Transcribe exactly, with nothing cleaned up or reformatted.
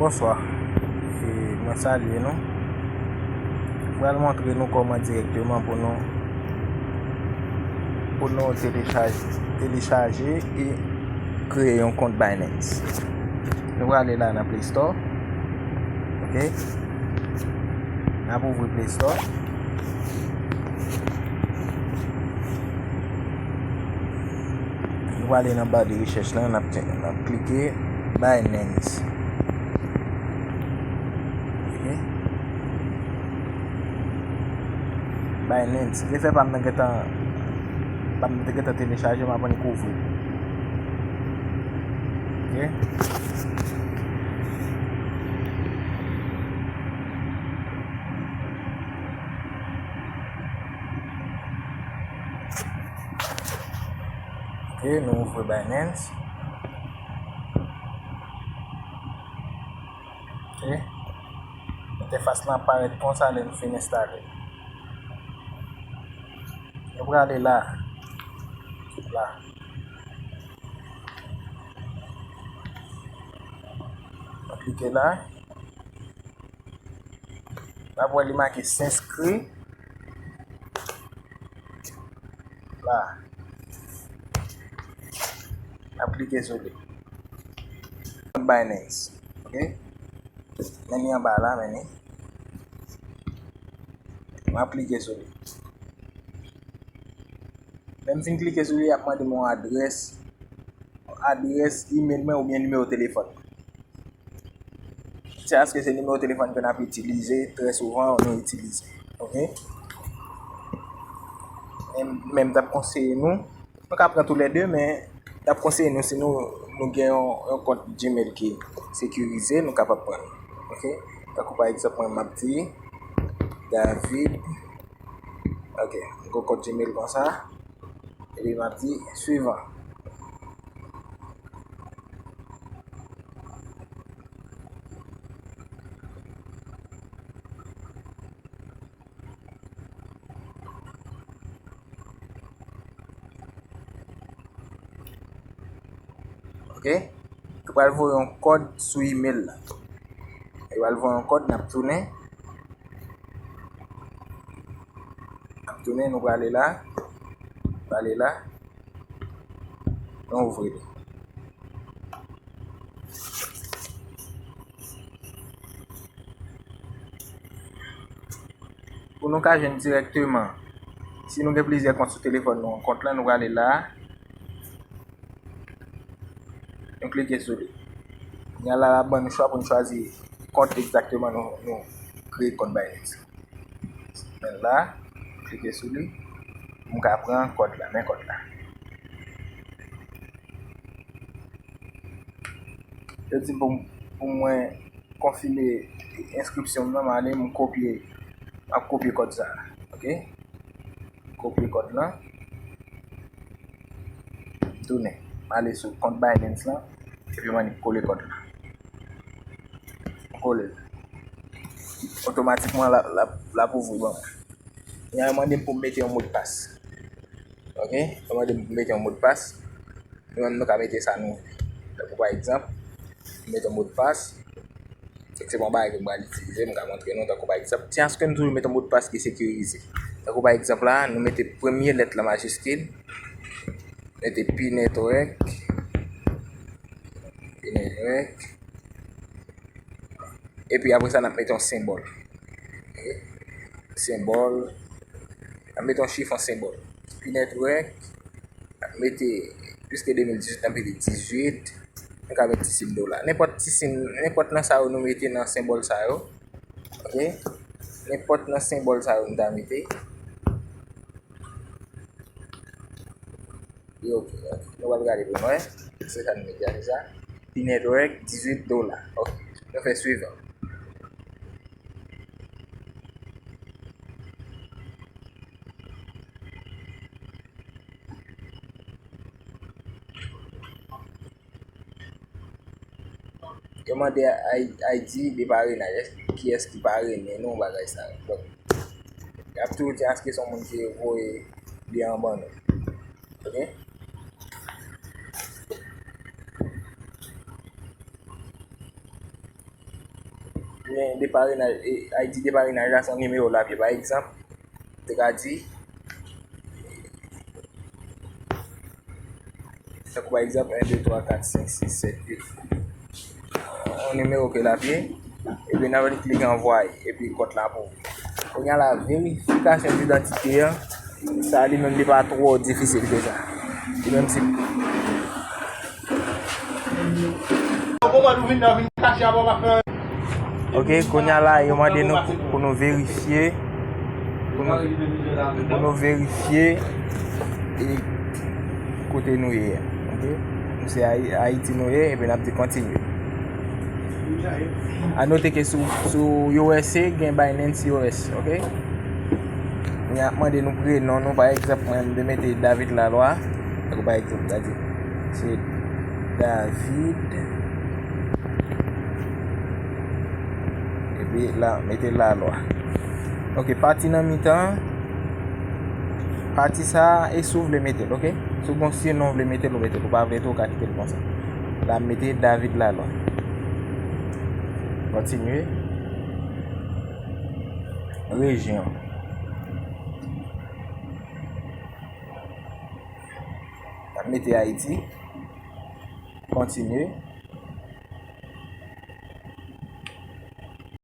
Bonswa. E mwen salye nou. M pral montre nou kòman dirèkteman pou nou pou nou telechaje, telechaje e kreye yon kont Binance. Nou prale la nan Play Store. Ok. N ap ouvri Play Store. Nou prale nan ba de rechèch la, n ap, n ap klike Binance. Ok. Binance. Lefè pa m nan gentan, pa m te gentan telechaje, m aprann kouvri. Ok. Ok, nou ouvri Binance. Ok. Entèfas lan ap parèt konsa lè n fin enstale. Nou prale la. La. Nou klike la. N ap wè li make s'inscrire. La. N ap klike sou li. Binance. Ok. Men li anba la, men li. M ap klike sou li. Lè m fin klike sou li, y ap mande m yon adrès, adrès email mwen oubyen nimewo telefòn mwen. Se paske se nimewo telefòn ke n ap itilize trè souvan, nou itilize. Ok? Men, men m t ap konseye nou, nou ka pran toulède, men m t ap konseye nou si nou, nou gen yon, yon kont Gmail ki sekirize, nou kapab pran l. Ok? Tankou pa egzanp, mwen, m ap di David, ok, m gen yon kont Gmail konsa, epi m ap di suivant. Ok? Yo pral voye yon kòd sou email la. Yo pral voye yon kòd, n ap tounen. N ap tounen, nou prale la. Prale la. Nou ouvri li. Pou nou ka jwenn dirèkteman, si nou gen plizyè kont sou telefòn nou, kont lan, nou prale la. Nou klike sou li. Kounye a la, l ap ban nou chwa pou nou chwazi kont egzakteman nou, nou kreye kont Binance. Men la, klike sou li. Pou m ka pran kòd la, men kòd la. Yo di m pou, pou mwen konfime enskripsyon m nan, m ale, m kopye, m ap kopye kòd sa a. Ok? Kopye kòd lan. Tounen. M ale sou kont Binance lan. Epi m annik kole kòd lan. M kole l. Otomatikman, l ap, l ap, l ap ouvri ban mwen. Kounye a, yo mande m pou m mete yon modpas. Ok? Yo mande m pou m mete yon modpas. Nou menm, nou ka mete sa nou vle. Tankou pa egzanp, m mete yon modpas. Se pa yon bagay ke m pral itilize, m ka montre nou tankou pa egzanp. Ti aske nou toujou mete yon modpas ki sekirize. Tankou pa egzanp la, nou mete premye lèt la majiskil, mete Pi Network, Pi Network. Epi apre sa, n ap mete yon senbòl. Ok? Senbòl. N ap mete yon chif an senbòl. Pi Network. N ap mete plis ke de mil dizuit, n ap mete dizuit. Nou ka mete ti siy dola. Nenpòt ti siy, nenpòt nan sa yo nou mete nan senbòl sa yo. Ok? Nenpòt nan senbòl sa yo nou ta mete. Yo, ok, ok. Nou pral gade pou nou wè. Se sa nou mete a, se sa. Pi Network, dizuit dola. Ok. Nou fè swivan. Yo mande I-, I D de parenaj, kiyès ki parennen nou, bagay sa yo. Donk, y ap toujou di aske se yon moun ki voye li an ban nou. Ok? Ok. Ebyen, de parenaj, e, I D de parenaj la, se yon nimewo l ap ye. Pa egzanp, te ka di, tankou pa egzanp, en, de, twa, kat, senk, sis, sèt, uit. Yon nimewo ke l ap ye, epi n ap klike anvwaye, epi kont la pou ou. Kounye a la, verifikasyon didantite an, sa li menm li pa twò difisil ke sa. Li menm se Ok, kounye a la, yo mande nou pou, pou nou verifye, pou nou, pou nou verifye e kote nou ye a. Ok? Nou se Ayi-, Ayiti nou ye, epi n ap di kontinye. A note ke sou, sou U S A gen Binance U S, ok? Kounye a ap mande nou prenon nou, pa egzanp, mwen, m te mete David Lalwa. Tankou pa egzanp, gade. Se David. Epi la, mete Lalwa. Ok, pati nan mitan. Pati sa a, e si w vle mete l, ok? Si w gen yon sinon w vle mete l, ou mete l. Ou pa vle tou, ou ka kite l konsa. La, m mete David Lalwa. Kontinye. Rejyon. N ap mete Ayiti. Kontinye.